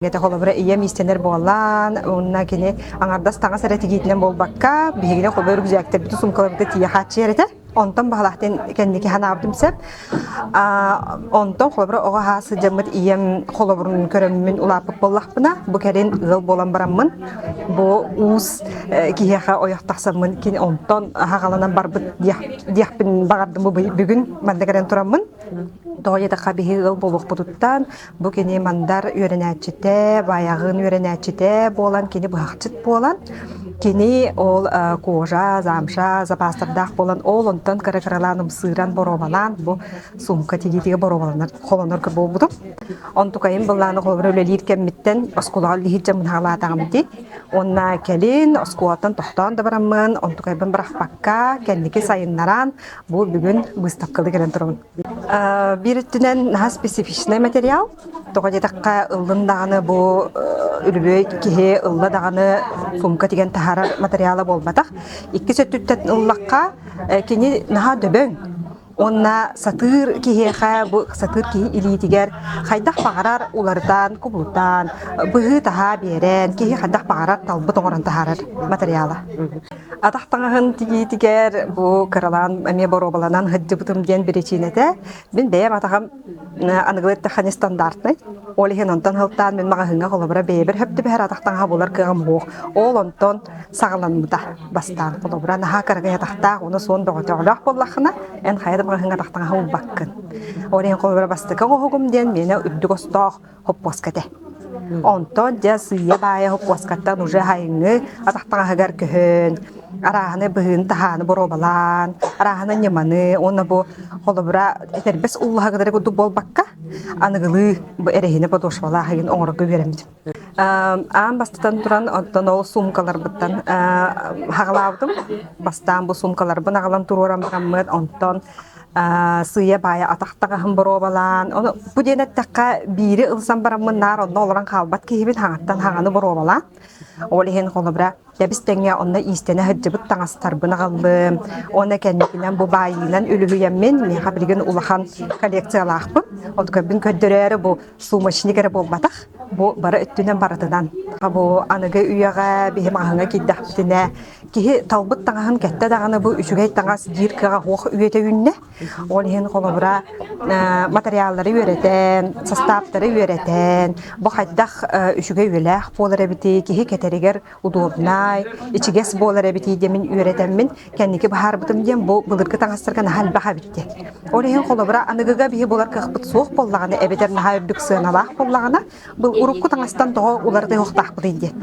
Этэ холобура ийэм иистэнэр буоллаан, уонна кини аҥардас таҥас эрэ тигиитинэн буолбакка, биһигини холобура үрүкзээктэрбитин суумкаларбытын тиийэ хааччыйар этэ. Онтон баһылаахтын кэнники санаабытым сөп. Онтон холобура оҕо аһаа сылдьаммыт ийэм холобурун көрөммүн улааппыт буоллахпына, бу кэлин ыал буолан бараммын, бу уус киһиэхэ ойох тахсаммын кини онтон аһаҕаланан барбыт диэхпин баҕардым бу бүгүн манна кэлэн тураммын. Тоҕо диэтэххэ биһи ыал буолуохпутуттан Бу кини Мандар үөрэнээччитэ, Баайаҕын үөрэнээччитэ буолан, кини быһахчыт буолан, кини ол кожа, замша запастардаах буолан, ол онтон кыра-кыралаан ымсыыран, боруобалаан бу сумка тигиитигэр боруобаланар, холонор буолбутум. Онтукайым былааны холобура үлэлиир кэммиттэн оскуолаҕа үлэлиир дьоммун хаалаатаҕым дии. Уонна кэлин оскуолаттан тохтоон да бараммын, онтукайбын бырахпакка, кэнники сайыннаран, бу бүгүн быыстапкалыы кэлэн турабын. Биир өттүнэн наһаа специфичнай материал. Тоҕо диэтэххэ, ыллын даҕаны бу үлүбүөй киһи ылла даҕаны сумка тигэн таһаарар материала буолбатах. Иккис өттүттэн ыллахха, кини наһаа дөбөҥ. Уонна сатыыр киһиэхэ бу сатыыр киһи илиитигэр хайдах баҕарар уларытан, кубулутан, быһыы-таһаа биэрэн, киһи хайдах баҕарар талбыт оҥорон таһаарар материала. Атах таҥаһын тигиитигэр бу кыралаан эмиэ боруобаланан сылдьыбытым диэн биричиинэтэ мин бэйэм атаҕым аныгылыы эттэххэ нестандартнай. Ол иһин онтон сылтаан мин маҕаһыыҥҥа холобура бэйэбэр сөп түбэһэр атах таҥаһа булар кыаҕым суох. Ол онтон саҕаламмыта бастаан. Холобура наһаа кыракый атахтаах уонна суон бөҕөтөҕөлөөх буоллаххына эн хайа да маҕаһыыҥҥа атах таҥаһа булбаккын. Ол иһин холобура бастакы оҥоһугум диэн миэнэ үрдүк остоох хоппуоска этэ. Онтон дьэ сыыйа-баайа хоппуоскаттан уже сайыҥҥы атах таҥаһыгар көһөн, арааһыны быһыыны-таһааны боруобалаан, арааһыны ньыманы уонна бу холобура этэрбэс уллаһыгыдары курдук буолбакка, аныгылыы бу эрэһиинэ подошвалаах игин оҥорорго үөрэммитим. Аан бастатан туран, оттон ол суумкаларбыттан хаҕалаабытым. Бастаан бу суумкаларбын аҕалан туруоран бараммыт, онтон сыыйа-баайа атах таҥаһын боруобалаан, ону бу диэн эттэххэ, биири ылсан бараммын наар онно олорон хаалбат киһибин хаҥаттан хаҥаны боруобалаан. Ол иһин холобура тэбис тэҥҥэ онно иистэнэ сылдьыбыт таҥастарбын аҕаллым. Уонна кэнникинэн бу баайыынан үлүһүйэммин, миэхэ билигин улахан коллекциялаахпын. Отгорбун көрдөрөөрү бу сумочник эрэ буолбатах, бу бары өттүнэн барытынан. Бу аныгы үйэҕэ биһи маҕаһыыҥҥа киирдэхпитинэ Киһи талбыт таҥаһын кэттэ даҕаны бу үчүгэй таҥас диир кыаҕа суох үйэтэ үүннэ. Ол иһин холобура материаллары үөрэтэн, састааптары үөрэтэн, бу хайдах үчүгэй үйэлээх буолар эбитий, киһи кэтэригэр удобнай, ичигэс буолар эбитий диэмин үөрэтэммин кэнники быһаарбытым диэн бу былыргы таҥастарга наһаа элбэх эбит диэн. Ол иһин холобура аныгыга биһи булар кыахпыт суох буоллаҕына эбэтэр наһаа үрдүк сыаналаах буоллаҕына, Был урукку таҥастан тоҕо уларытыахтаахпытый диэн.